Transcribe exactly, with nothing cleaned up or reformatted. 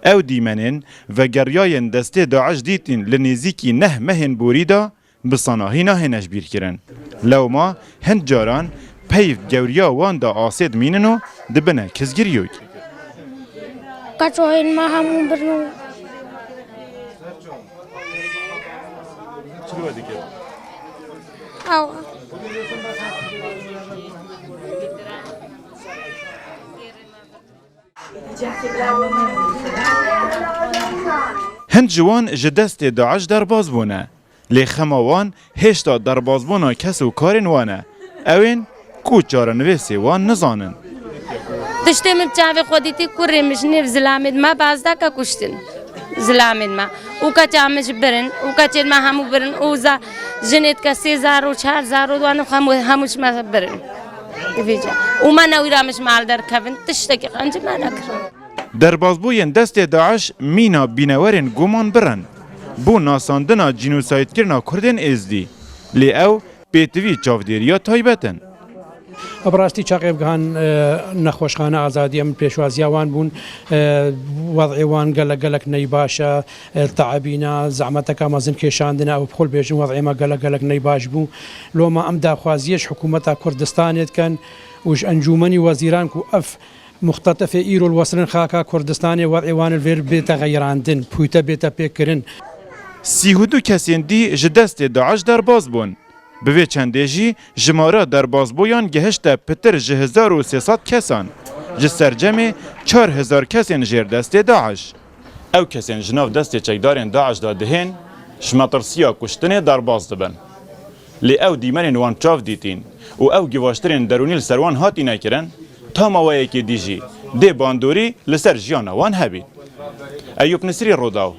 Ew dîmenên vegeriyayên destê DAIŞ dîtîn li nêzîkî neh mehên borî de bi sanahî nahêne ji bîr kirin. Lewma hin caran peyv gewriya wan de asê dimînin û dibine kizgiriyok. Qeçohên me hemû birin û Ew. Hin ji wan ji destê DAIŞ derbas bûne. Lê xema wan hêşta derbasbûna kes û karên wan e. Ew ên ku çarenivêsê wan nizanin. Tiştê min bi çavê xwe dîtî, kurê min ji nêv zilamê me baz dake kuştin. Zilamê me. Û keça min ji birin, û keçên me hemû birin, û za-, jinê dike sê zar û çar zar û wan hemû, hemû ji me birin. Vêca. Û me newîra min ji mal derkevin, tiştekî qencî me nekirin. Derbasbûyên destê DAIŞ mîna bînewerên guman birin. Bû nasandina cînosaydkirina Kurdên Êzdî. Lê ew pêtivî çavdêriya taybet in. Bi rastî çaxê bigihan, e, nexweşxane Azadiyê, em pêşwaziya wan bûn. E, wez'ê wan gelek gelek neybaş e, e, te'ebîne, zehmeteka mezin kêşandine, ew bi xwe bêjin wez'ê me gelek gelek neybaş bû. Loma em daxwaziyê ji hikûmeta Kurdistanê dikin û ji Encûmenî Wezîran ku ev muxtetefê îro li wesilin xaka Kurdistanê wez'ê wan li vêr bête xeyirandin, pûyte bête pêkirin. Sî û du kesên dî ji destê DAIŞ derbas bûn. Bi vê çendê jî jimara derbasbûyan gihişte pitir ji hezar û sê sed kesan. Ji sercemê çar hezar kesên jêr destê DAIŞ. Ew kesên ji nav destê çekdarên DAIŞ de dihên, ji metirsiya kuştinê derbas dibin. Lê ew dîmenên wan çav dîtîn û ew givaştirên derûnî li ser wan hatîne kirin, ta maweyekê dî jî dê bandorî li ser jiyana wan hebît. Eyûp Nisrî, Rûdaw.